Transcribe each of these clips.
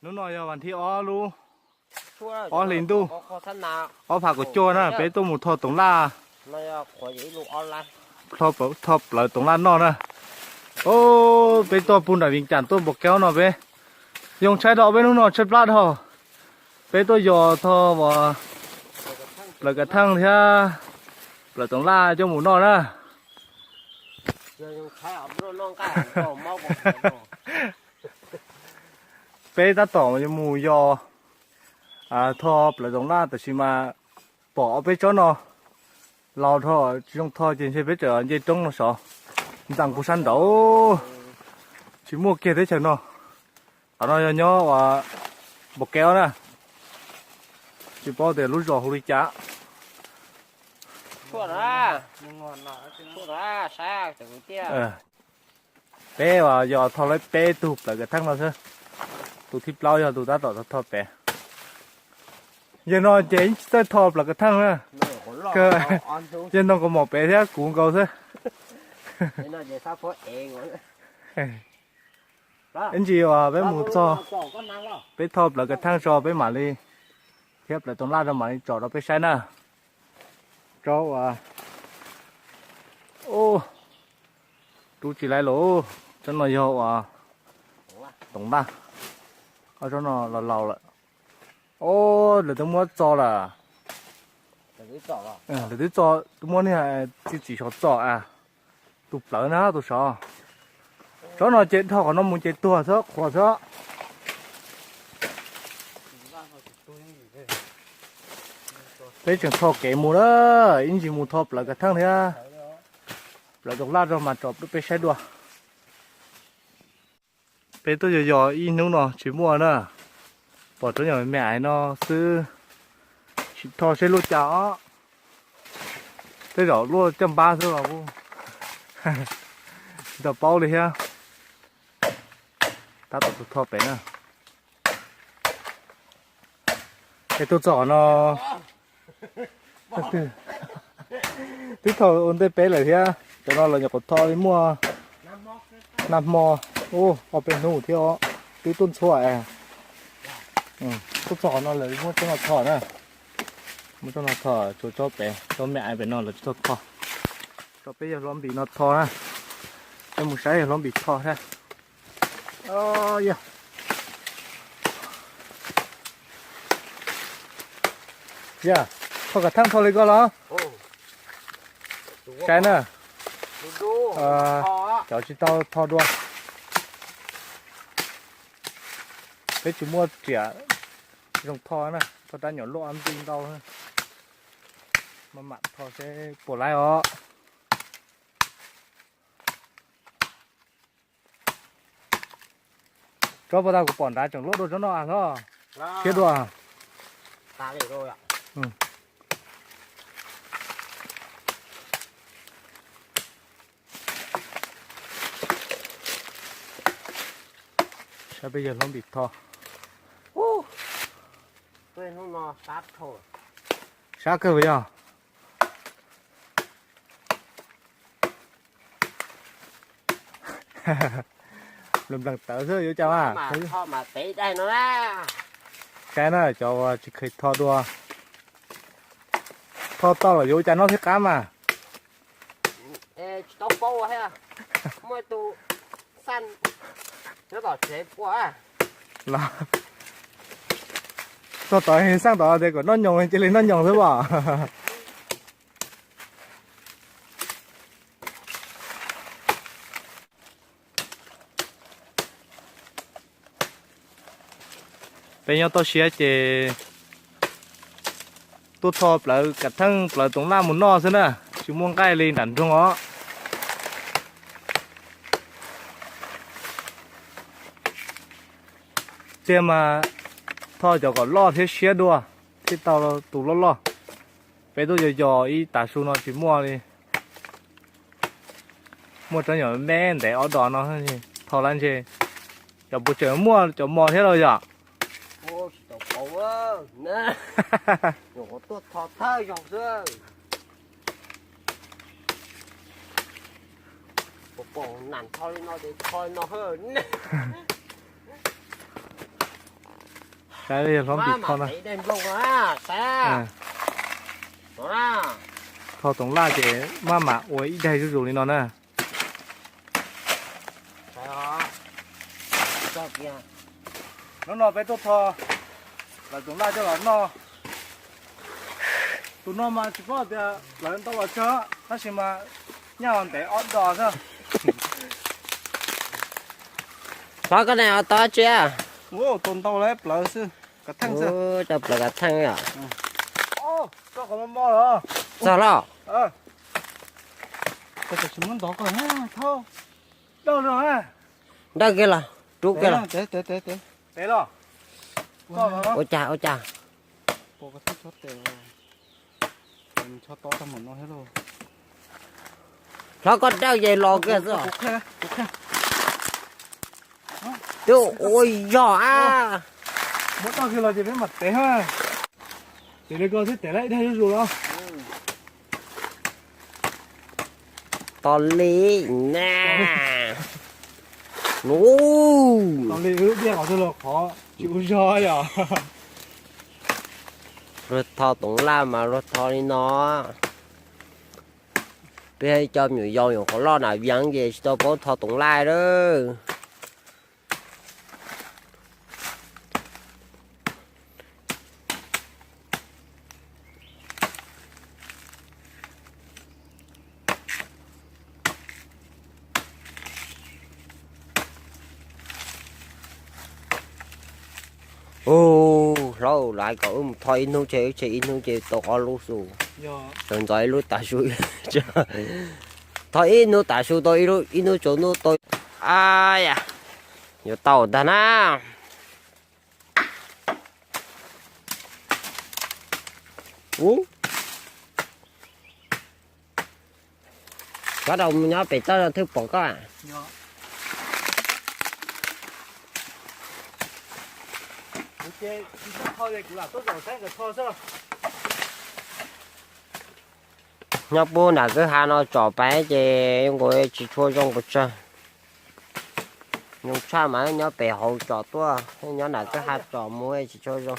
Hnub no yog vas thib ob lub ob hlis ntuj, ob phav kaum cuaj na, peb tuaj mus tho toov laj, tho plawv toov laj noj na. Peb tuaj pug nram Vias Cas tuaj npau kaub no peb yoo tshaib dhau, peb hnub no tshaib plab dhau. Peb tuaj yos tho plawv kav theej thiab plawv toov laj coj mus noj na. Peb tab tom mus yos tho plawv toov laj tab sis mas pom ob peb tsob no laus dhau tsis zoo tho ces ntshe peb tseem nce roob no saud, ntxeev kuv sab nraud tsis muaj kiag teb chaws no. Qhov no yog nyob uas npau kaub na, tsis paub tias lub zos hu li cas. Peb uas yog tho lawv peb tug plawv kav theej no xwb, tus thib plaub yog tus tab tom tho pem. Yawg no ces ib txawj tho plawv kav theej na, yawg no kaus mom pem thiab kuv nkaus xwb. Ib ntsis uas peb mus txog, peb tho plawv kav theej tso peb mam li, thiab plawv toov laj tso mam li tsom rau peb saib na. Tsob uas, rub tsis laib lawm, tsob no yog uas toov laj, ob tsob no los laus lawm. Lawv twb muab txo lawm, lawv twb txo, twb muab niag txiv txim saum txo a, tus plawv na tus saud. Tsob no ces dhau qhov no mus ces tuag xwb, qhuav xwb. Peb tseem tho kev mus na, ib ntsis mus tho plawv kav theej thiab plawv toov laj rau mas tsom peb saib dua. Peb tuaj yos yos ib hnub no tsis muaj na, pom tsob nyuam me me no xwb, tsis tho seb luaj cas os. Tej zaum luaj caj npab xwb los kuj tsis tau paub li thiab. Tab tom tus tho pem na. Es tuaj txog no, twb tho ua ntej peb lawm thiab, cov no los nyuam qhuav tho li muaj nag hmo, ub, ob peb hnub thiab os, twb tuaj ntxhua es. Tuaj txog no lawv muab tsob no tho na, muab tsob no tho, tshuav tsob pem, tsob me me pem no lawv tsis tau tho. Tso peb yawg hlob npis no tho na, peb mus saib yawg hlob npis tho thiab. Yog, tho kav theej tho li koj los? Saib na, cov tsis tau tho dua. Peb tsis muaj riam zoo tho na, tho rab nyuam luaj nti ntau, maj mam tho seb puas laib os. Tsob puag ta kuv pom nrad tseem luaj dua tsob no hlob, siab dua. Saib peb yawg hlob npis tho. Sab kawg puas yog? Nplees tawv xwb yuav cas mas. Saib na, cov uas tsis kheev tho dua, tho tau los yuav ua cas noj thiab qab mas. Txog tod xaj tod tias kom noj nyoos cia li noj nyoos xwb pom. Peb nyob toj siab ces tuaj tho plawv kav theej plawv toov laj mus noj xwb na, tsis muaj nqaij li nram nroog os. Tiag mas tho cov kom loj thiab siab dua thiaj tau tus loj loj. Peb tuaj yos yos ib tav su no tsis muaj li. Muaj tsob nyuam me ntev ob dos no, tho lawm ntshe cov puas tseem muaj cov mos thiab los yom. Saib hlob Npis tho no. Tho toov laj ces maj mam ua ib daig zuj zus li no na. Hnub no peb tuaj tho lawv toov laj coj los noj. Tus no mas tsis paub tias plawv ntau los tsawg, tab sis mas nyaj ntev ob dos xwb. Hlob, koj ne tau dab tsi? Tau ntau lawm, plawv xwb, kav theej xwb. Tau plawv kav theej yom. Txog los? Tsis muab ntov ko, dawj los. Dawj kiag los, rub kiag los. Ua cas, ua cas? Hlob, koj dawj ces los kiag xwb. Twb ua yog a. Muab dawj kiag los ces peb mam tev. Ces li ko twb tev lawm ib daig zuj zus los. Tos li na. Tos li wb diaj qhov twg los qhov tsis ua zog yom. Luag tho toov laj mas luag tho li no. Peb cov me nyuam yaus nyuam qhuav loj na viav ces tsis tau paub tho toov laj lawm. Ub, hlob, lawv hais kom wb mus tho ib hnub ces wb tseg ib hnub ces tau ob lub xwb. Sawv ntxov ib lub tav su. Tho ib hnub tav su tau ib hnub tsaus ntuj tau. A yam, yuav tau ntag na. Ub, koj rau mus nyob pem toj no thwj pom koj. Nyob puag nram kwj ha no tsom pais ces nkaus tsis tshua zoo pes tsawg. Zoo tshaj mas nyob pem hauv tsom tuaj, nyob nram kwj ha tsom mus tsis tshua zoo.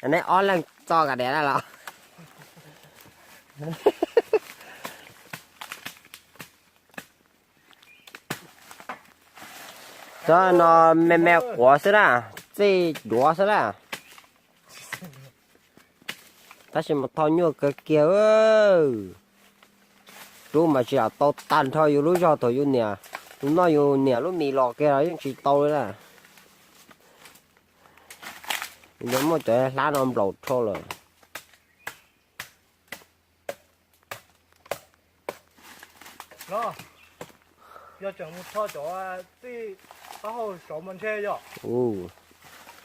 Neb ob leeg txo kav diav na los? Cov no me me quav xwb na, txij duav xwb na. Tab sis mas tho nyuaj kawg kiag. Rub mas tsis lam tau tag nrho yus lub zog thaum yus niam, yus noj yus niam lub mis los kiag los yeej tsis tau li na. Yus muaj cov hlab no nplaum rho lawm. Los, yog tseem mus tho cov txij taub hau saud mas ntshe yog.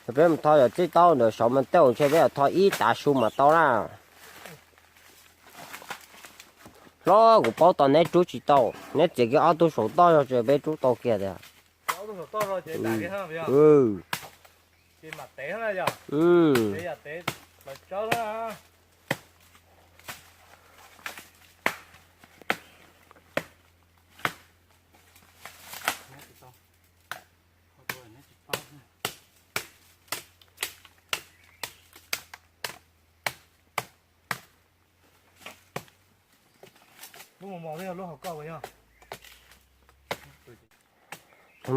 Peb mus tho cov txij taub hau ntawm saud mas tej zaum ntshe peb yuav tho ib tav su mas tau na. Hlob, kuv paub tau neb rub tsis tau, neb txiav kiag ob tug saum toj zog tso peb rub tau kiag tiag. Mos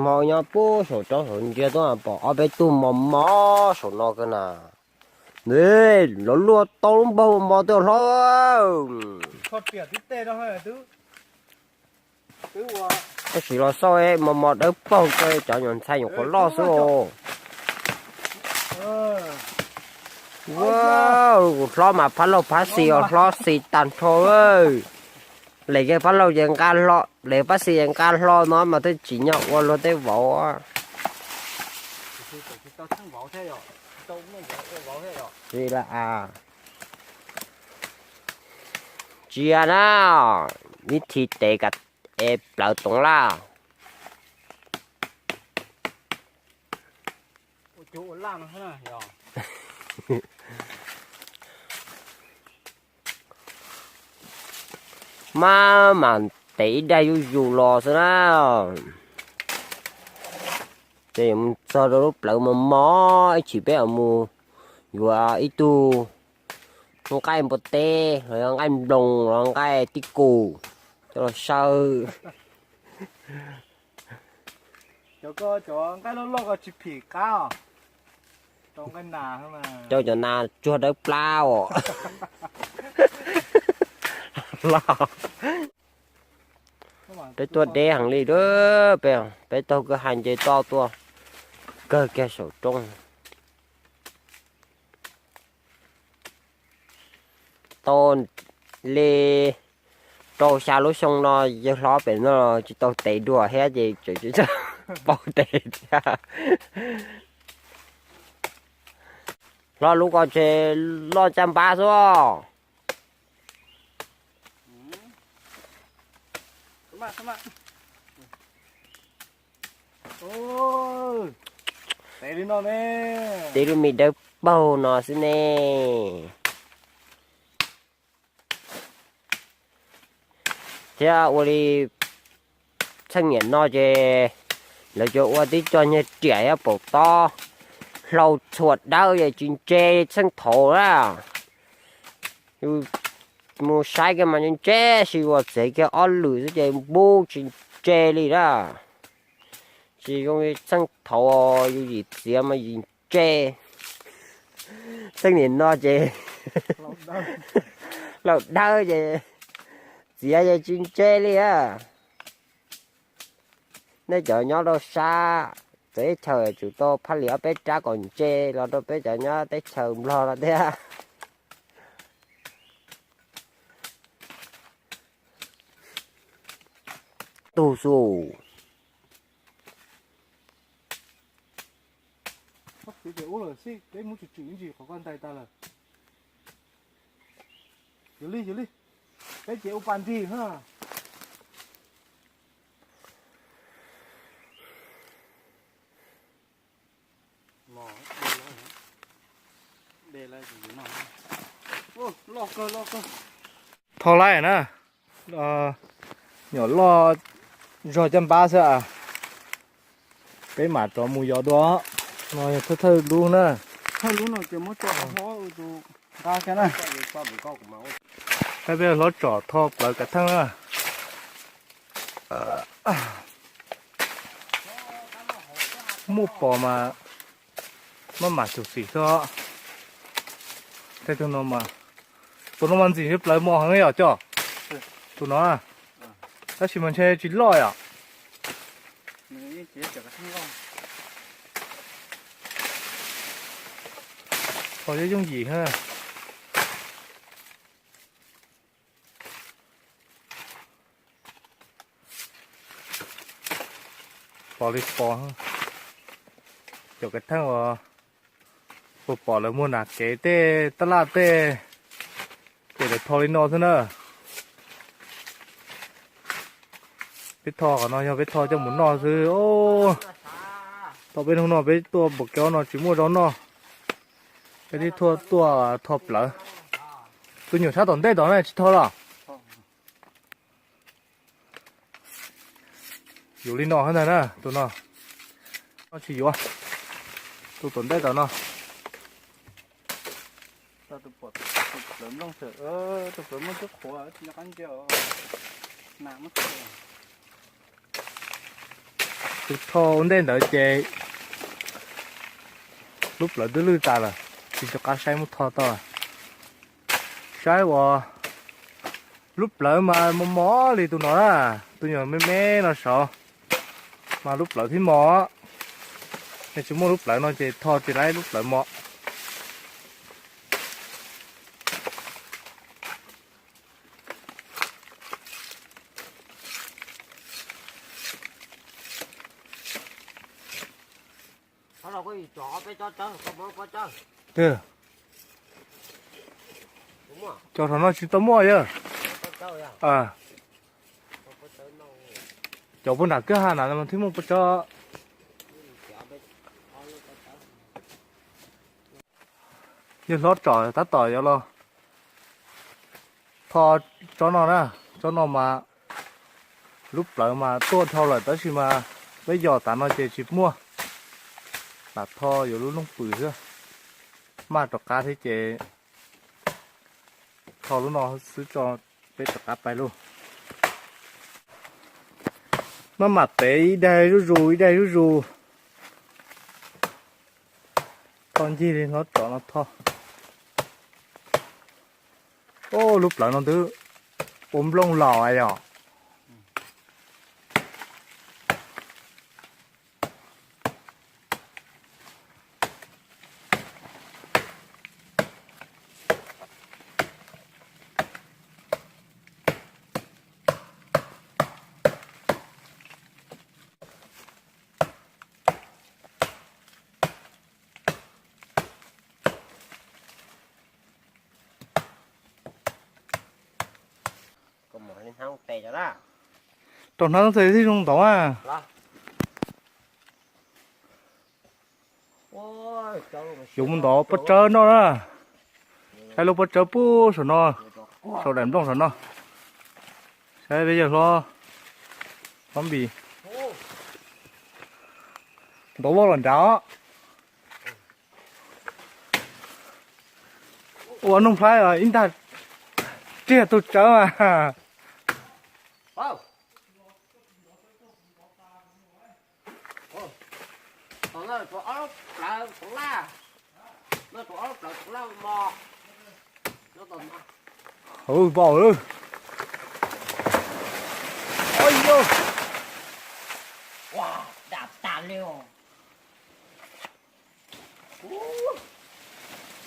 mos nyob puag saum roob saum ntsia tuaj pom ob peb tug mos mos saum no kawg na. Lawv luaj tau lub npaug mos mos tuaj hlob. Tab sis los xauj mos mos dawb paug, cov nyuam ntxhais nyuam qhuav loj xwb os. Ua, kuv hlob mas phab laug phab xis os, hlob xis tag nrho. Lem yawg phab laug ces nqa hlo, lem phab xis ces nqa hlo no mas twb tsim nyog ua luag tej vauv. Tsis la a, tsia na, ib thim tes kam es plawv toov laj. Maj mam tes ib daig zuj zus los xwb na. Ces yuav mus txog rau lub plawv mos mos ib chim peb mam mus yuav ib tug nqaij npua teb los yog nqaij nploos los nqaij tib kus coj los saw. Cov nqaij loj loj ko tsis phim qab os. Rau cov nas tsuag dawb plab os. Peb tuaj deb heev li, peb, peb taug kwj ha nce toj tuaj kawg kiag saum roob. Tau li rau xya lub xyoo no yawg hlob pem no tsis tau tes dua thiab ces tseem tsis tau pauv tes thiab. Hlob lub ko tsev loj caj npab xwb. Tes lub me dawb paug no xwb ne. Thiab ua li txheej niam no ces lawv cov ua tib co nyuag riam thiab paum tob hlau txhua dawb ces tsis ntse txheej thaud na. Yus mus saib kiag mas ntse ntse, sis ua txev kiag ob lwm xwb ces npub tsis ntse li na. Tsis zoo li txheej thaud yus yim txiav mas yim ntse. Txheej niam no ces laus dawb ces txiav ces tsis ntse li a. Nej cov nyob rau sab teb chaws tsum tau phaj li ob peb rab kom ntse los rau peb cov nyob teb chaws Nplog no thiab. Tus xu. Ub lawm xij, peb muab tsum tswm ib ntsis qhov koj ntais tag lawm. Yog li, yog li. Peb ces ua pas nrig na. Tho laij na. Nyuam loj zog caj npab xwb a. Peb mam rov mus yos dua. No yog thawj thawj lub na. Thawj lub no ces muab tso hlob tus nqa thiab na. Saib peb hlob tsom tho plawv kav theej na. Muaj pos mas maj mam xyuam xim xwb. Tej tug no mas, tus no mas ntxim li plawv mos heev yom coj. Tus no, tab sis mas ntshe tsis loj yom. Tho yooj yooj yim heev. Pos li pos, cov kav theej uas puas pom lawv muag nas kev tej tab laj tej, ces lawv tho li no xwb na. Peb tho qhov no yog peb tho coj mus noj xwb. Thaum peb hnub no peb tuaj npaum kev no tsis muaj zaub noj, peb thiaj tuaj tho plawv. Tus nyuam sab tom ntej tom na tsis tho los? Yuav li no ntag na, tus no. No tsis yuav. Tus tom ntej tom no. Tus tho ua ntej ntawd ces lub plawv twb lwj tas lawm, tsis nco qab saib muab tho tau. Saib uas lub plawv mas mos mos li tus no na, tus nyuam me me no saud mas lub plawv thiab mos. Nej tsis muaj lub plawv no ces tho tsis laib lub plawv mos. Twb, cov thaum no tsis tau muaj yog. Cov puag nram kwj ha na mas thiaj muaj pob tsawb. Yawg hlob tsom tab tom yuav los tho tsob no na. Tsob no mas lub plawv mas tuaj dhau lawm tab sis mas peb yos tav no ces tsis muaj. Lam tho yuav lub looj pwm xwb, maj rov qab thiab ces tho lub no xwb tso, peb rov qab pais lauj. Maj mam tev ib daig zuj zus ib daig zuj zus. Tho ncig li hlob tsom no tho. Lub plawv no twb ua nplooj laus yom. Rau hnab tes thiaj zoo ntaus a. Yuav mus ntov pob tsawb noj na. Saib lub pob tsawb puag saum no, saum daim nplooj saum no. Saib peb yawg hlob, hlob Npis ntov voj los nrad os. Ua Nuj Nplhaib ib nrag riag tug tsawb mas. Hauv npaum lawm. Ua, dam tas li os.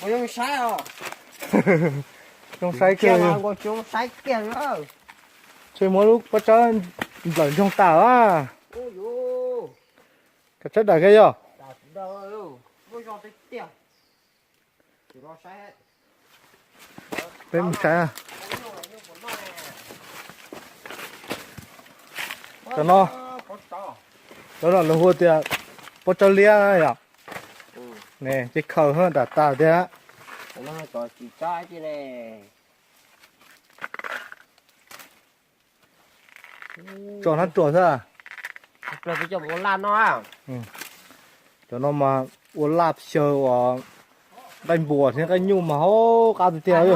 Ua zoo saib os. Zoo saib kiag. Zoo saib kiag. Ntshe muab lub pob tsawb nplawm ntsoog tas a. Kav tsawb dam kiag yog. Peb mus saib. Cov no, cov no lawv hu tias pob tsawb liab yom. Ne ces khaws dam tas tiag. Tso hnab ruam xwb. Cov no mas ua laj xyaw uas nqaij npuas thiab nqaij nyuj mas hauv qab tiag tiag.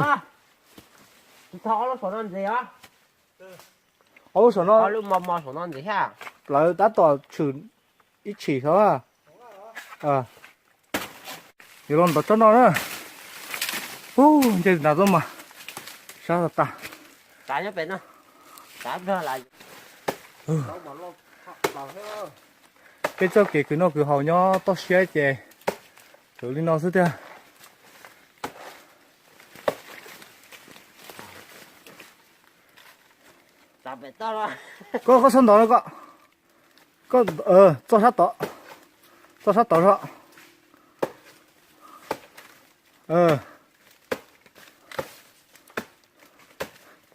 Ob lub saum no, plawv tab tom tshwm ib tshim xwb. Yuav los ntov tsob no na. Ub, nce nrad tuaj mas sab tas tas. Peb txoj kev khwv noj khwv haus nyob toj siab ces tsuas li no xwb tiag. Koj, koj txhob ntov no koj. Koj txoj sab tod, txoj sab tod zog.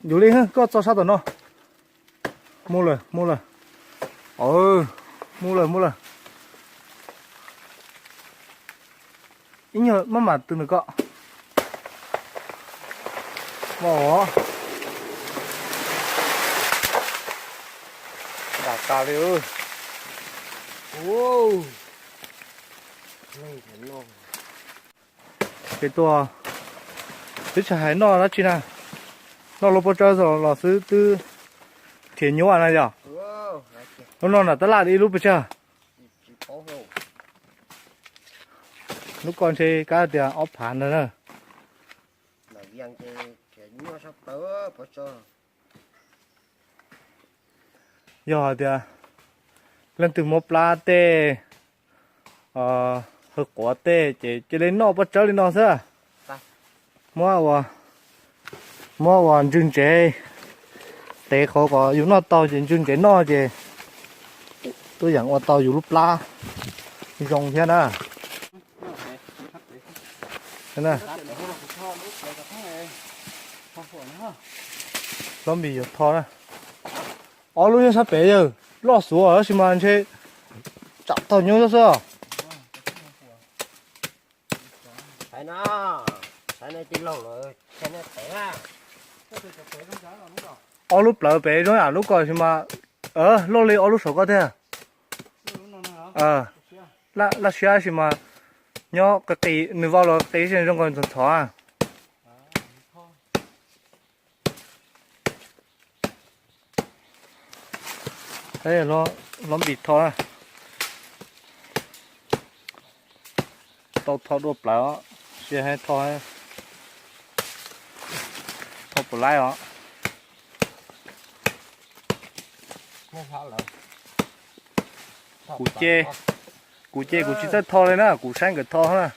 Yus li koj txoj sab tom no. Mus lawm, mus lawm. Mus lawm, mus lawm. Ib nyuag maj mam tus ntawm ko. Ua, nram tas li. Ces tuaj, twb tsis hais noj dab tsi na, noj lub pob tsawb los xwb twb nrhiav nyuaj na yom. Lub no nram tab laj ib lub pes tsawg? Lub ko ntshe kab tias ob phav ntawd na. Yog hais tias leej twg muab plab tej, hawv quav tej ces cia li noj pob tsawb li no xwb. Muab, muab ua ntswg ntsev, tev qhov kom yus noj tau ces ntswg ntsev noj ces tuaj yeem ua tau yus lub plab zoo thiab na. Na, hlob Npis yuav tho na. Ob lub nyob sab pem yawg, loj xuav tab sis mas ntshe tsam thaum nyuj xwb. Ob lub plawv pem zoo yam lub ko sis mas loj li ob lub saum ko tiag. Laj siab sis mas nyob qis qis, nws vau los qis zoo nkaus ntxhov ntxhov. Hlob Npis tho na. Tau tho dua plawv, sia tho, tho puas laib os. Kuv ces, kuv ces kuv tsis txawj tho li na, kuv saib nkawd tho na.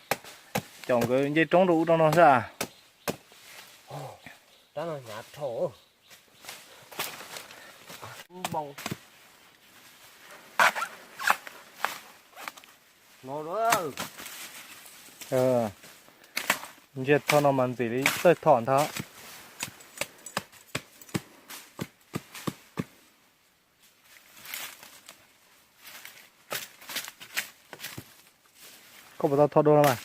Caum nkawd nce roob rau ub rau no xwb. Ntsia tho no mas ntxim li txawj tho ntag. Koj puas tau tho dua no mas?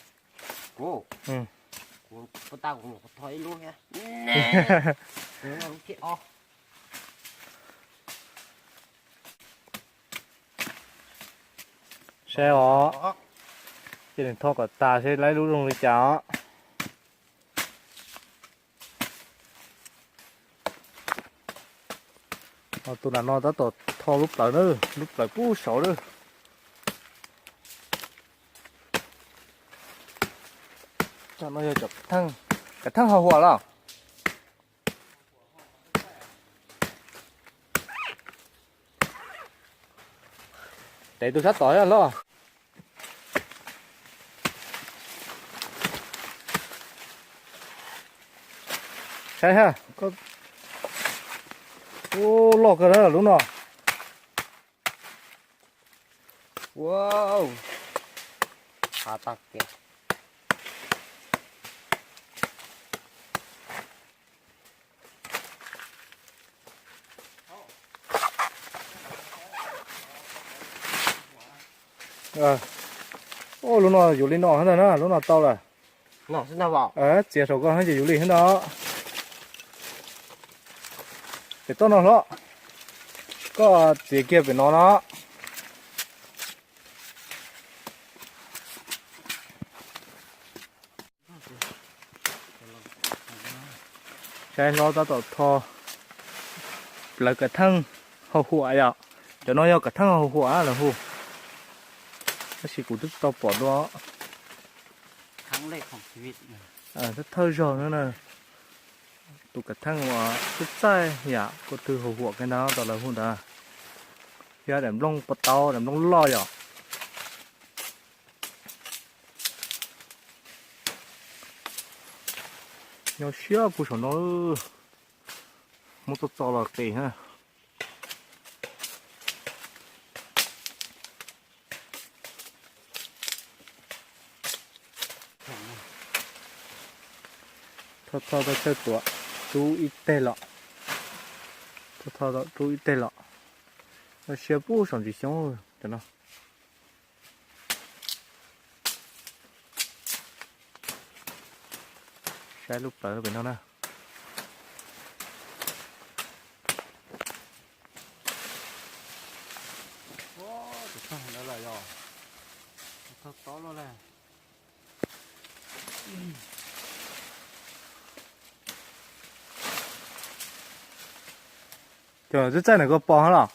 Saib os, cia nws tho kom tas seb laib lub zoo li cas os. Tus nram no tab tom tho lub plawv na, lub plawv pub saud na. Cov no yog cov kav theej, kav theej hau huam los? Tev tus sab tod los. Saib ha, ub, loj kawg na lub no. Ua, ha tag kiag. Ua, lub no yuav li no thiab ntag na, lub no tau lawm. Txiav saum ko ces yuav li thiab ntag. Pem toj no hlob, koj txiav kiag pem no no. Saib hlob tab tom tho plawv kav theej hau huam yom. Cov no yog kav theej hau huam lawv hu, tab sis kuv twb tsis tau pom dua. Thawj thawj zaug no na, tus kav theej uas txaij txaij yam ko tw hau huam kiag ntag, tau lawv hu ntawd. Thiab daim nplooj pob taub, daim nplooj loj yom. Nyob siab puag saum no, muab txo txo los qis na. Tho tho tau chaw tuav rub ib teg los, tho tho tau rub ib teg los. Nyob siab puag saum ntsis xyoob cov no. Saib lub plawv pem no na. Cov txaij txaij ntawm ko pom hab los?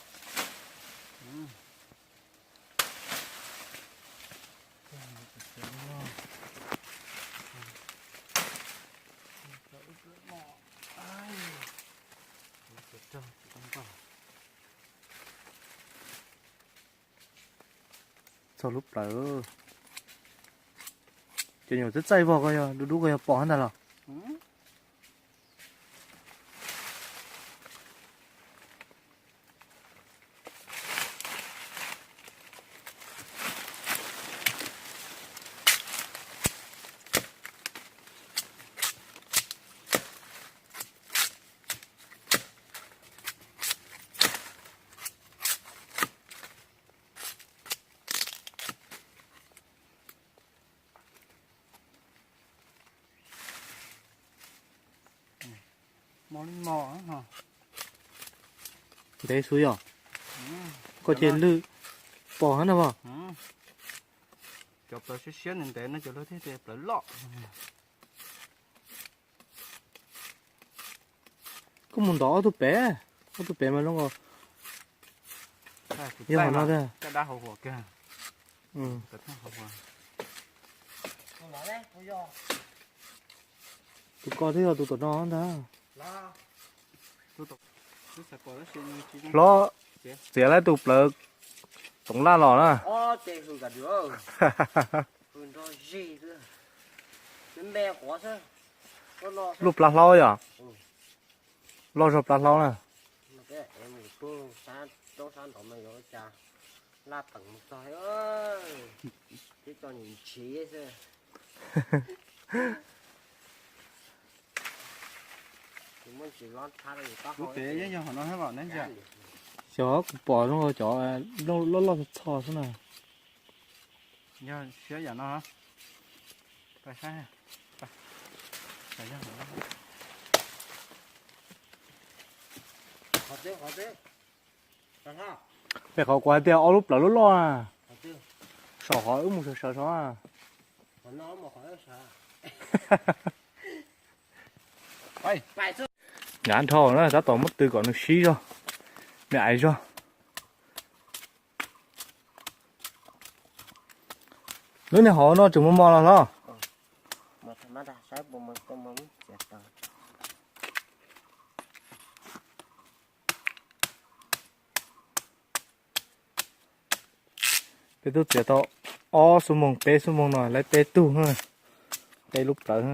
Txog lub plawv. Cov nyuam txaij txaij vog ko yog dub dub ko yog pom hab ntag los? Mos li mos. Ntev xwb yog. Koj ces lwj pom hab na pog. Cov plawv siab siab ntev no cov lawv thiaj tias plawv loj. Koj mus ntov ob tug pem, ob tug pem mas zoo. Yog hov no tiag. Tus koj twb yog tus tom no ntag. Hlob, txiav lawm tus plawv toov laj los na. Lub plab hlaub yom. Loj zog plab hlaub na. Xyov kuv pom zoo cov loj loj txho xwb na. Yog siab yam no. Pem qhov kuv hais tias ob lub plawv loj loj na. Saum qhov wb mus sawv sawv so na. Hnyav dhau na, tab tom muab tw kom nws sib zog, me aiv zog. Lub niag hauv no tseem mos mos los hlob? Peb twb txiav tau ob xuab moos peb xuab moos no, lawv peb tug, peb lub plawv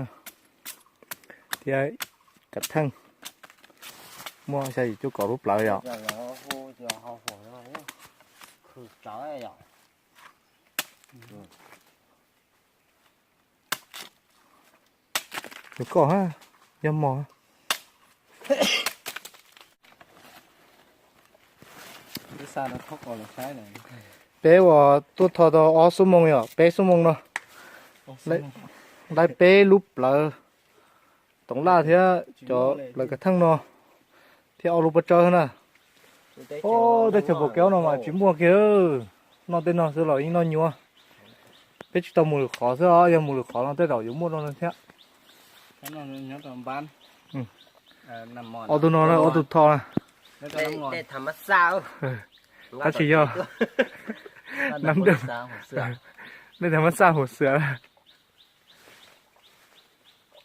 thiab kav theej. Muaj xya yim cuaj kaum lub plawv yom. Nws koj yog mos. Peb uas tuaj tho tau ob xuab moos yom, peb xuab moos no, lawv peb lub plawv toov laj thiab cov plawv kav theej no thiab ob lub pob tsawb na. Teb chaws Pus Kev no mas tsis muaj kiag, noj tej no xwb los yeej noj nyuaj. Peb tsis tau mus lwm qhov xwb os, yog mus lwm qhov no tej zaum yuav muaj no thiab. Ob tug no na, ob tug tho na. Tab sis yog, nej tham mab xaj hauv xwm.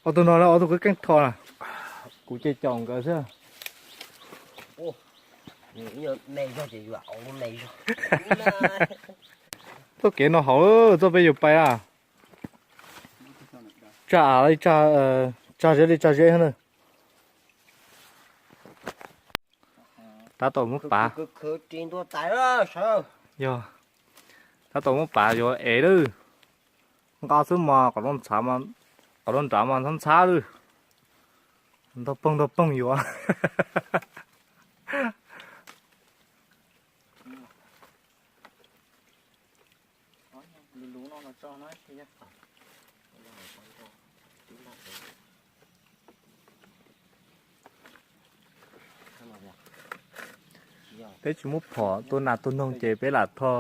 Ob tug no na, ob tug keej keej tho na. Kuv ces caum nkawd xwb. Txoj kev no hauv, txoj peb yuav pais a. Tsag av, tsag zeb li tsag zeb na. Tab tom muab pav. Yog, tab tom muab pav yuav ev lawm. Nqa xwb mas qhov, qhov nrad mas ntxhab ntxhab lawm. Ntog poog ntog poog yuav. Peb tsis muab phom tua nas tua noog ces peb lam tho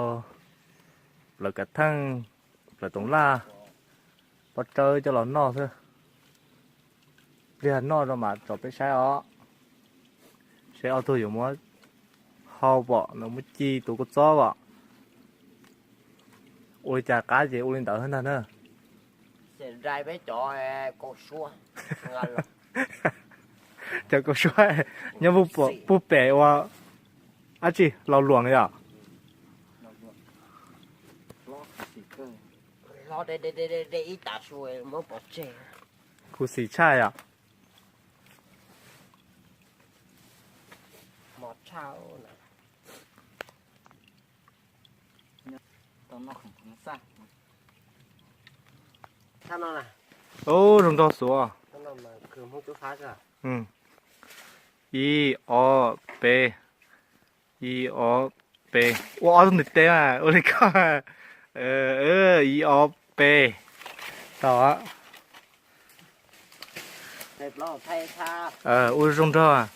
plawv kav theej, plawv toov laj, pob tsawb coj los noj xwb. Pliag noj no mas tso peb saib os. Seb ob tug yuav muab hau pom no muab ci tus kua txob pom. Ua li cas qab ces ua li ntawd ntag na. Cov kaus suab nyob puag pem ua dab tsi, laus luam yom. Khuv xim tshaj yom. Ub, zoo nraug xuav. Ib, ob, peb. Ib, ob, peb. Ua ob tug ntiv tes mas ua li ko. Ib, ob, peb. Tau. Ua zoo nrog.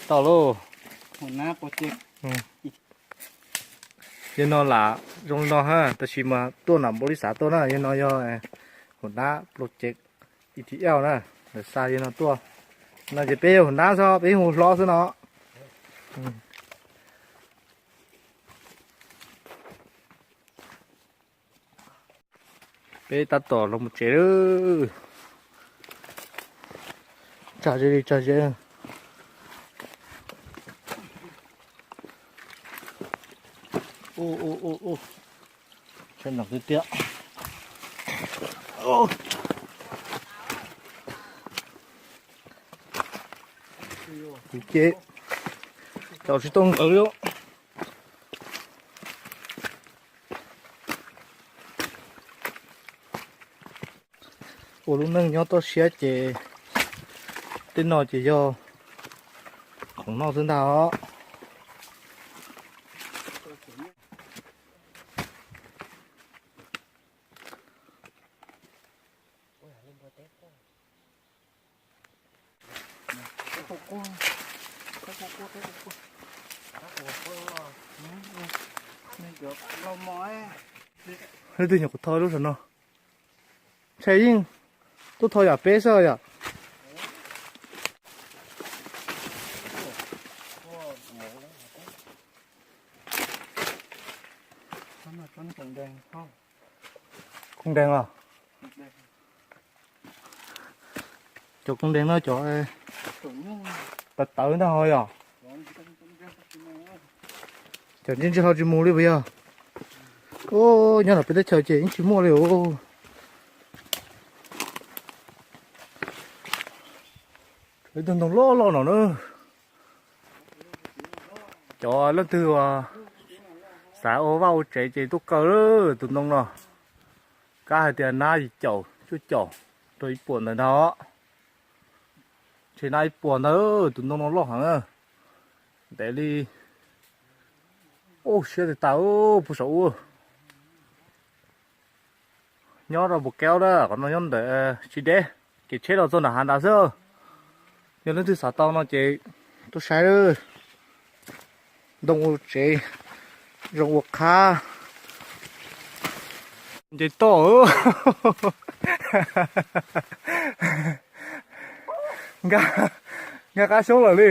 Tau lauj. Yog no lam zoo li no ha, tab sis mas tuaj nram npaum li xav tuaj na, yog no yog hauv nab plo cev ib thib eo na, lawv xa yog no tuaj. No ces peb yog hauv nab xwb, peb hu hlob xwb no. Peb tab tom los mus tsev lawm. Tsag ze li tsag ze. Tsag nrog tiag tiag. Kuv ces caum tsis tau nkawd li. Ua lub neej nyob toj siab ces tej no ces yog khoom noj xwb ntag os. Leej twg nyuam qhuav tho lub saum no? Ntshai yeej tuaj tho yam peb xwb yom. Koob deeg los? Cov koob deeg no cov tawv tawv ntag ho yom. Cov ntse ntse ho tsis mus li puas yog? Nyob no peb teb chaws ces yeej tsis muaj li os. Ib tug ntoo loj loj no na. Cov leej twg uas xav ua vaj ua tsev ces tuaj kaw tus ntoo no. Kab hais tias nab yim caum cuaj caum rau ib puas ntawd ntag. Ntshe nab ib puas ntawd, tus ntoo no loj heev. Ntev li. Ub, siab tag tas puag saum ub. Nyob rau Pus Keub na, qhov no nyob ntawm Tsis Deb, kev tsheb los txog nram hav nrad xwb. Yog leej twg xav tau no ces tuaj saib. Ntoo ua tsev, zoo ua qhab. Nce toj. Nkag qab xyoob lawm li.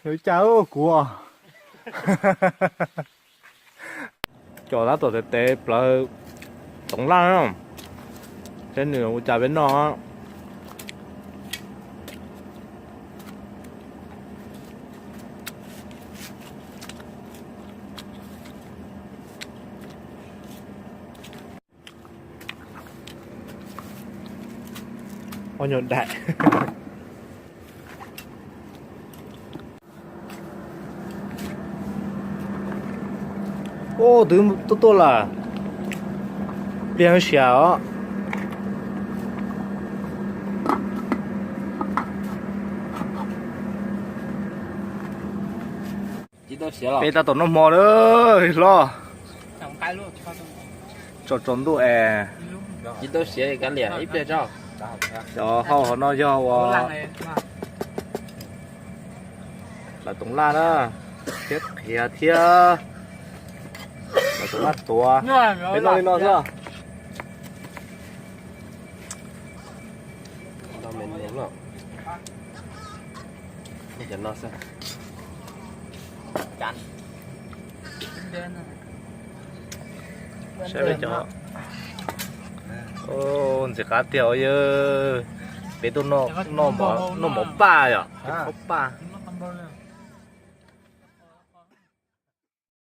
Yuav cas kuv. Cov tab tom tev tev plawv toov laj, saib nws ua cas peb noj. Ob nyuag daim. Ub, twb tuaj tuaj lawm. Pliag siav os. Peb tab tom noj hmo lawm hlob. Tsaus tsaus ntuj es. Cov hauj hauv no yog ua lawv toov laj na, thiab qhiav thiab lawv toov laj tuav. Peb noj li no xwb. Saib peb cov. Ntxim qab tiag yawg. Peb tuaj noj mov paj yom, peb phob paj.